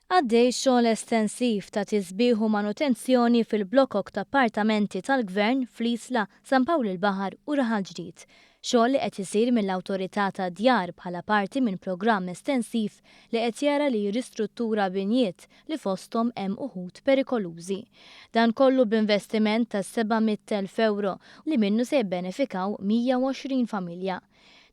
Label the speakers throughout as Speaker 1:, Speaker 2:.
Speaker 1: Għaddej xogħol estensiv ta' tisbiħ u manutenzjoni fil-blokok ta' appartamenti tal-Gvern fl-Isla, San Pawl il-Baħar u Raħal Ġdid. Xogħol li qed isir mill-Awtorità tad-Djar bħala parti minn programm estensiv li qed jara li jirristruttura binjiet li fosthom hemm uħud perikolużi. Dan kollu b'investiment ta' 700,000 ewro li minnu se jibbenefikaw 120 familja.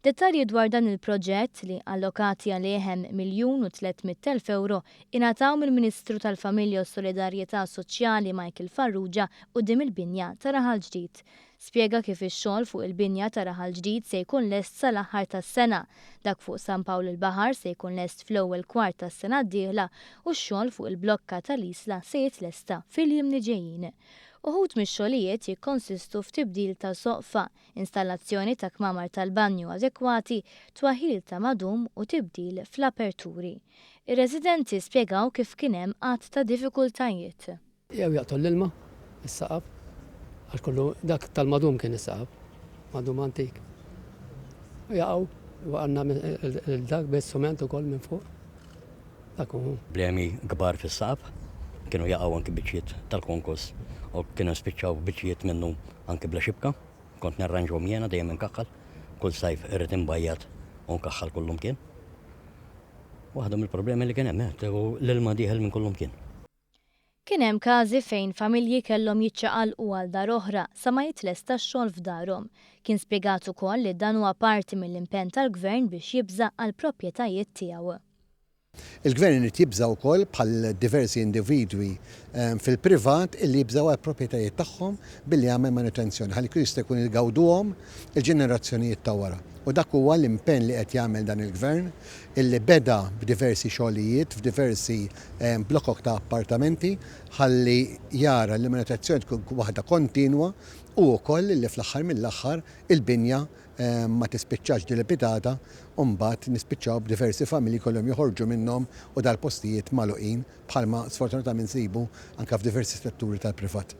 Speaker 1: Dettalji dwar dan il-proġett, li allokati għalih hemm 1,300,000 ewro, ingħataw mill-Ministru tal-Familja u s-Solidarjetà Soċjali Michael Farrugia quddiem il-binja ta' Raħal Ġdid. Spjega kif ix-xogħol fuq il-binja ta' Raħal Ġdid se jkun lest sal-aħħar tas-sena, dak fuq San Pawl il-Baħar se jkun lest fl-ewwel kwart tas-sena d-dieħla u x-xogħol fuq il-blokka tal-Isla se jitlesta fil-jiem li ġejjin. Uħud mix-xogħlijiet jikkonsistu f'tibdil ta' soqfa, installazzjoni ta' kmamar tal-banju adekwati, twaħħil ta' madum u tibdil fl-aperturi. Ir-residenti spjegaw kif kien hemm għadd ta' diffikultajiet.
Speaker 2: Jew jaqtgħu l-ilma, is-saqaf, għax kollu dak tal-madum kien is-saqaf, madum antik. U jaqgħu, waqgħalna dak bis-sument ukoll minn fuq. Dak hu.
Speaker 3: Problemi kbar fis-saqaf, kienu jaqgħu anki biċċiet tal-konkos u kienu jispiċċaw biċċiet minnu anki bla xibka. Kont nirranġhom jiena dejjem inkaħħal. Kull sajf irrid inbajjad u nkaħħal kullumkien. Waħda mill-problemi li kien hemm, eh, u l-ilma dieħel minn kullumkien.
Speaker 1: Kien hemm każi fejn familji kellhom jiċċaqalqu għal dar oħra sa ma jitlesta x-xogħol f'darhom. Kien spjegat ukoll li dan huwa parti mill-impenn tal-Gvern biex jibża' għall-proprjetajiet tiegħu.
Speaker 4: Il-Gvern irid jibża' wkoll bħal diversi individwi fil-privat illi jibżgħu għall-proprjetajiet tagħhom billi jagħmel manutenzjoni ħalli jkun jista' jkun jgawduhom il-ġenerazzjonijiet ta' wara. U dak huwa l-impenn li qed jagħmel dan il-Gvern illi beda b'diversi xogħlijiet f'diversi blokok ta' appartamenti ħalli jara li l-manutenzjoni tkun waħda kontinwa u wkoll illi fl-aħħar mill-aħħar il-binja ma tispiċċax dilapidata u mbagħad nispiċċaw b'diversi familji jkollhom joħorġu minnhom u dal-postijiet magħluqin bħalma sfortunatament insibu anke f'diversi setturi tal-privat.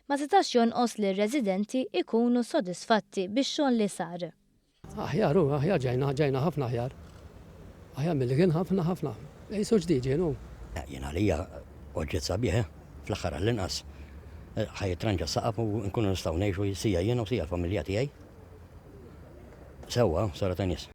Speaker 1: Ma setax jonqos li r-residenti jkunu sodisfatti bix-xogħol li sar.
Speaker 2: Aħjar hu, aħjar ġejna, ġejna ħafna aħjar. Aħjar milli kien ħafna ħafna. Qisu ġdid ġie hu.
Speaker 3: Jien għalija oġġett sabiħ, eh. Fl-aħħar għall-inqas ħa jitranġa s-saqaf u nkunu nistgħu ngħixu sija jiena u sija l-familja tiegħi. Sewwa, sara ta' nies.